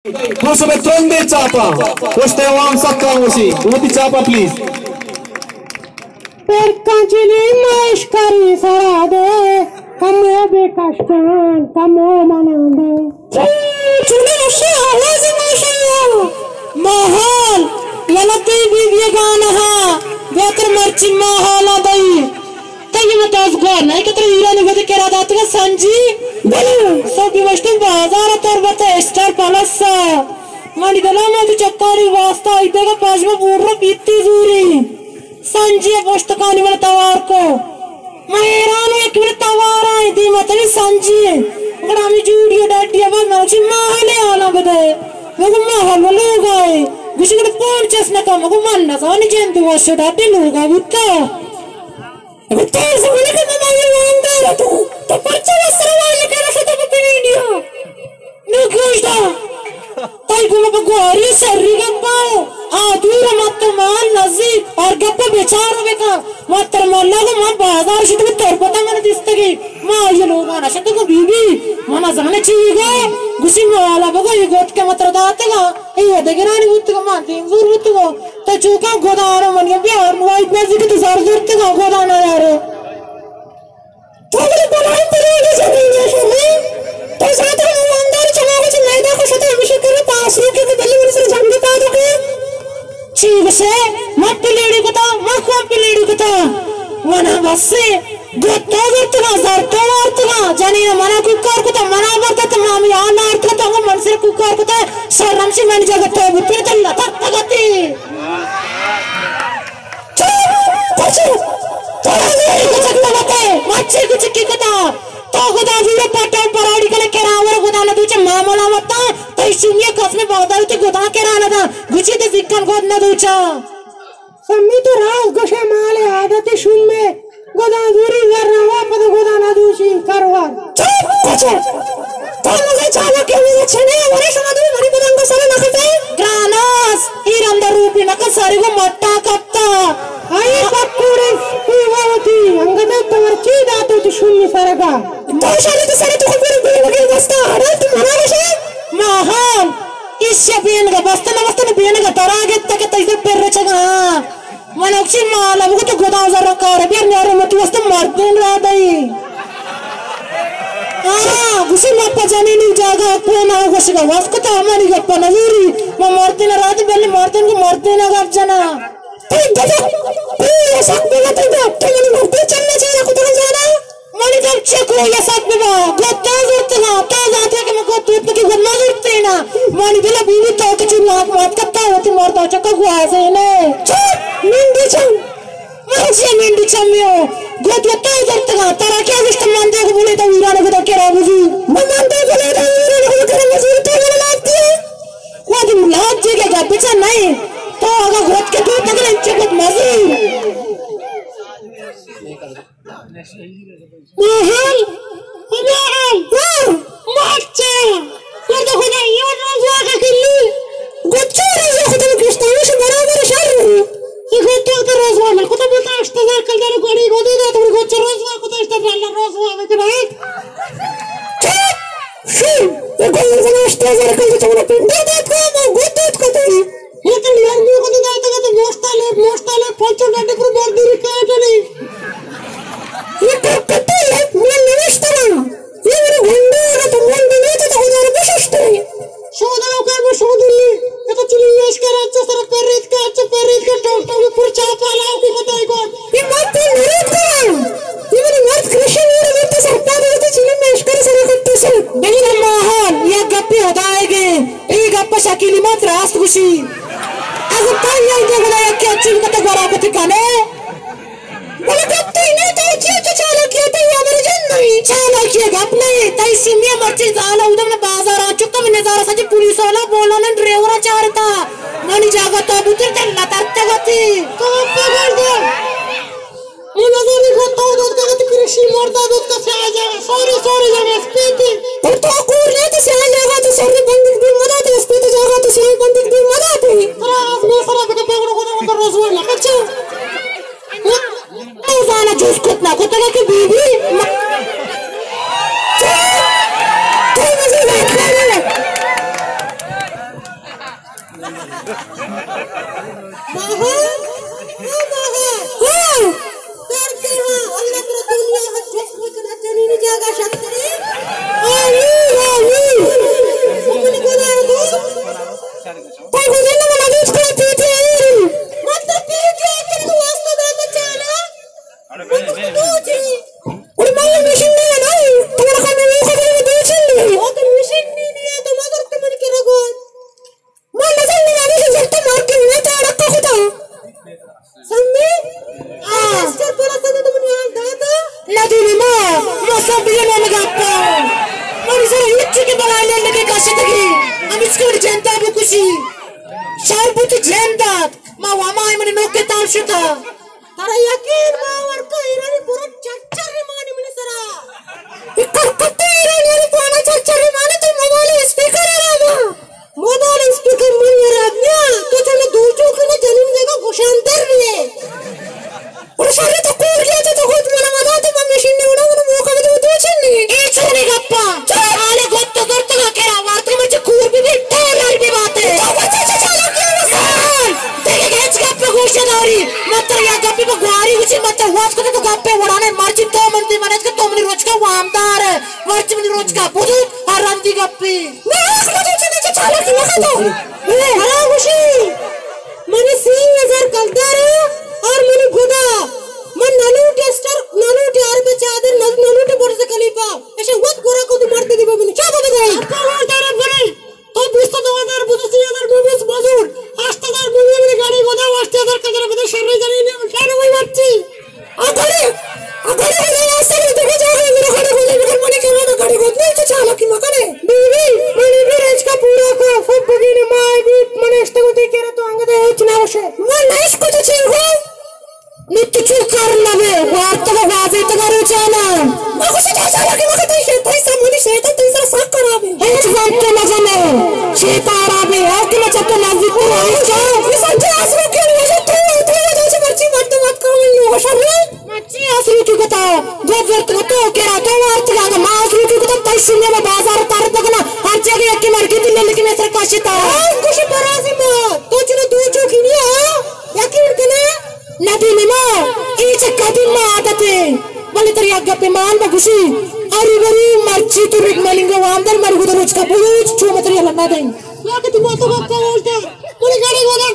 ہم سب ترندے چاپاں، پشت عوام سکاں وشی، وتی چاپاں پلیز۔ پرکاں چلی مش کری سرا دے، کمو بے کشتان، کمو منان دے۔ چلو وشی آواز ماشاءاللہ۔ ماحول، یلہ تئی بیبی گانا ہا، بہتر مرچی ماحول دئی۔ تئی مت از گوار نہ کہ ترا ایرانی وھدے کرا داتگا سنجی۔ بلے۔ سو بیوشتو بازار تربت اسٹار پلس۔ منی دلا ما تو چکاری واسطہ ایدگا پاجمہ بور رو بیتی زوری۔ سنجی پشتکانی من توار کو۔ من حیران ہوں کہ من توار آئیں دیما تنی سنجی۔ گڑا ہمیں جوڑی ڈاڈی ابا مرچی ماحول حالا بدے۔ مگو ماحول لوگ آئے۔ گوشی گڑا پون چس نکا۔ مگو من نزانی جند وش ڈاڈی لوگا بوتا۔ تیز منک ممائی واندار تو، تو پرچہ و سروال کرا شتو پہ ویڈیو۔ نو گوش دا۔ تئی گوما بگواری شری گپا۔ آ دور مت مان نزدیک اور گپ بچار بکا۔ متر مولا گو من بازار شتو تربتا من دستگی۔ ما یہ لوگانا شتو بی بی۔ منا زانے چی گو۔ گوشی مولا بگو یہ گوت کے متر داتگا۔ اے دگرانی بوتگو، ما دیم زور بوتگو۔ تو چوکا گودارو منی بیار نوائی پیزی کہ تو زار زورتگا گودانا یارو۔ تو بڑے بلائیں پریڈے جنگی شمے۔ تو زیادہ ایماندار چماغ چ میدا کو شتا ہمیشہ کرے پاس رو کے بلی من سر جنگ پا دو کے۔ چی گشے؟ ما پلیڑی کتا، ما کون پلیڑی کتا؟ منا بس سے۔ گد تو زرتگاں، زر تو وارتگاں، جنین منا کوکار کتا، منا برتا تو مامی آ نارتگا تو من سر کوکار کتا، شرم شی من جگہ تو بوتر تو لتر تگتی۔ چپ! پچو! تو راجی کچک نہ متے، مچے کچکی کتا۔ تو خدا زورے پٹو پراڑی کنے کراور خدا نہ دوچے معاملہ متا، تو شومی قسم بغداد تے خدا کرا نہ دا، گچی تے ذکر گد نہ دوچا۔ سمی تو راز گوشے مال عادت شومے، گدان زوری ور روا پد گدان ادوشی کرور۔ چپ کچے! تو مزے چالا کے مزے چنے ورے شما دو منی بدن کو سر نہ کھتے؟ گراناس، ایر اندر روپی نہ کساری کو مٹا کپتا۔ آئی پکوڑے پیوا ہوتی، انگتے تور چی داتو تو شومی سرگا۔ تو شری تو سر تو خبر دے لگے دستا ہڑا تو منا گوشے؟ ماحول۔ ایشی ءَ بینگ ءَ بستن ءَ بستن ءَ بینگ ءَ ترا گپت کہ تئی سر پر رچگ ءَ۔ من اکشی مال ءَ بگو تو گداں زر کار بیار نیارے متی واسطہ مردین را دئی۔ ہاں، گوشی ما پہ جنینی جاگہ ءَ کون ءَ گوشگ ءَ وس کتا ہمانی گپ ءَ نزوری۔ ما مردین ءَ را دئی بلے مردین کو مردین ءَ گپ جنا۔ تئی دجا، تئی سک بلا تئی دپ، تو منی مردین چلنا چاہیے کتنا جانا۔ منی دل چکو یا سک ببا، گد تو زرتگا، تو زاتے کہ من گد تو کہ گد ما زرتینا۔ منی دل بی بی تو کہ چون لاک مات کتا ہوتی مردا چکا گوازینے۔ چپ! منڈی چم۔ من چی منڈی چمیو؟ گد تو زرتگا، ترا کیا گشت من دے کو بولے تو ایران کو تو کرا بزی۔ من من دے بولے تو ایران کو کرا بزی، تو من لاتی ہے۔ خود لاتی کے گا بچا نہیں۔ تو اگر گد کے تو تگل انچے گد مزی۔ ماحول، ماحول، ہاں۔ مارچے۔ مرد خدا، یہ روزوا کا کلی۔ گچو روزوا خدا کشتا، یہ برابر شر۔ یہ گچو تو روزوا نہ، خدا بولتا ہشت ہزار کل دار گاڑی کو دے دے، تو گچو روزوا خدا ہشت ہزار روزوا میں کرا۔ چپ! شر! یہ گل زنا ہشت ہزار کل دے تو پنڈا دے کو، گچو کو دے۔ یہ تو لرمی کو داتا تو موشتالے، موشتالے، پنچو ڈنڈے پر مار دیری کاٹلی۔ یہ کر کٹے ہے، من نوشتہ نا۔ یہ میرے گھنڈے ہے، تو من بنے تو تو ہزار بششتے۔ شودا کر وہ شودلی۔ یہ تو چلی میش کر اچھا سر پر ریت کا، اچھا پر ریت کا، ٹوک ٹوک پر چاپا لاؤ کو بتائی کو۔ یہ مت تو نریت کا۔ یہ میرے مرد کرشن میرے مرد سر پا دے تو چلی میش کر سر کٹے سر۔ بلے ماحول، یہ گپی ہدائے گے۔ اے گپ ءَ شکیل مات راست گوشی۔ اگاں تو یل دے گڑا یکے اچی کت گورا کت کنے۔ بلے گپ تئی نہ، تو چی چی چالاکی ءَ تئی ہبر جن نہیں۔ چالاکی ءِ گپ نہیں، تئی سیمی ءَ مرچی زال ءَ اودم نہ بازار ءَ چکا من نظارہ سجی پولیس والا بولو نے ڈرائیور ءَ چارتا۔ منی جاگہ تو بوتر تر نہ ترتگتی۔ تو پگڑ دے۔ اے نظر کو تو دوت کا تو کرشی مردا دوت کا سیاہ جاگہ، سوری، سوری جاگہ اسپیتی۔ پر تو کور نہیں تو سیاہ جاگہ تو سوری بندوق دی مدد اسپیتی جاگہ تو سیاہ بندوق دی مدد۔ ترا آزمے سرا بکا پگڑو کو تو روزوا نہ کچو۔ تو زانا جوس کت نہ کتگا کہ بی بی۔ تو مجھے یاد کرے۔ شتگی، ہمیشکا منی جندا بکشی۔ شر بوت جند دات، ما وامائی منی نوکیں تال شتا۔ ترا یقین باور کن ایرانی پورا چرچر ریمانی منی سرا۔ اے کرکٹے ایرانی، ایرانی پورا چرچر ریمانی، تو موبائل اسپیکر ہرابا۔ موبائل اسپیکر منی ہراب نیا، تو چلو دو چوکے نہ جنین جگہ گوشاندر بیے۔ اور شر تو کور گیا تو، تو خود منا مدا تو ممی شنی اڑا، اڑا موقع دے تو چنی۔ اے چونی گپا؟ چال۔ حالے گوت تو زرتگا کرا وارتگا، مرچی کور بی بی، ٹیلر بی باتے۔ تو بچے چے چالا کیا وسال؟ دیگه ہچ گپ گوش داری۔ من تر یا گپی با گواری گوشی، من تر واس کتے تو گپے وڑانے، مرچی تو من دی منت کہ تو منی روچکا وامدار ہے۔ مرچی منی روچکا بودو ہر رندی گپی۔ نہ، آخ مجھے چنے چے چالا کی مخا تو۔ اے ہرا گوشی۔ منی سی ہزار کلدار اور منی گدا۔ من نلوٹی اسٹر، نلوٹی عرب چادر، نل-، نلوٹی برج خلیفہ۔ ایشا وت گورا کو تو مرتے دی بمنی۔ چا بابا دائی؟ اپا ووٹ دارا بری۔ تو بیست دو ہزار بودو، سی ہزار بودو، بزور۔ ہشت ہزار بودو، منی گاڑی گدا، ہشت ہزار کدر بدے، شر جنی نے، شر وہی مرچی۔ آ گاڑی، آ گاڑی ہمے راستے میں دیکھے جا رہے، میرا گاڑی گودے، مگر منی کہنا گاڑی گودنے تو چالا کی مکنے۔ بی بی، منی بی رج کا پورا کو، فب بگینے ماں بی، من اشتگو دیکھے رہا تو انگدے ہچ نہ ہوشے۔ من نہ اشکو تو چیل گو۔ نی تو چو کر نہ بے، وارتگا واضح تگا روچانا۔ ما خوش جا چالا کی مکنے، تئی شے، تئی سمونی شے، تئی سر ساک خراب ہے۔ ہچ وقت تو نہ جنے، شیطان آبے، ہر کہ مچا تو نزدیک تو آئیس کا۔ یہ سب جا آسرو کیوں نہیں ہے، تو، تو وجہ سے مرچی مردم مت کرو، یہ ہوگا شر ہے۔ مرچی آسرو کی کتا، گوبرت تو کرا تو وارت گا، ما آسرو کی کتا، تئی سنگے میں بازار تار تکنا، ہر جگہ یکی مرگی دل لکی میں سر کاشتا۔ آس کچھ برازی ما، تو چلو دو چوکی نہیں آ، یکی ارکنے۔ ندی نما، اے چہ قدیم ما عادت ہے۔ بلے ترا یک گپے مان بگوشی، ہری بری مرچی تو رک ملنگا وامدار، مر گدر روچ کا بلوچ، چو متری اللہ نہ دیں۔ یا کہ تو ماتو باپ کا ووٹ دے، منی گاڑی والا،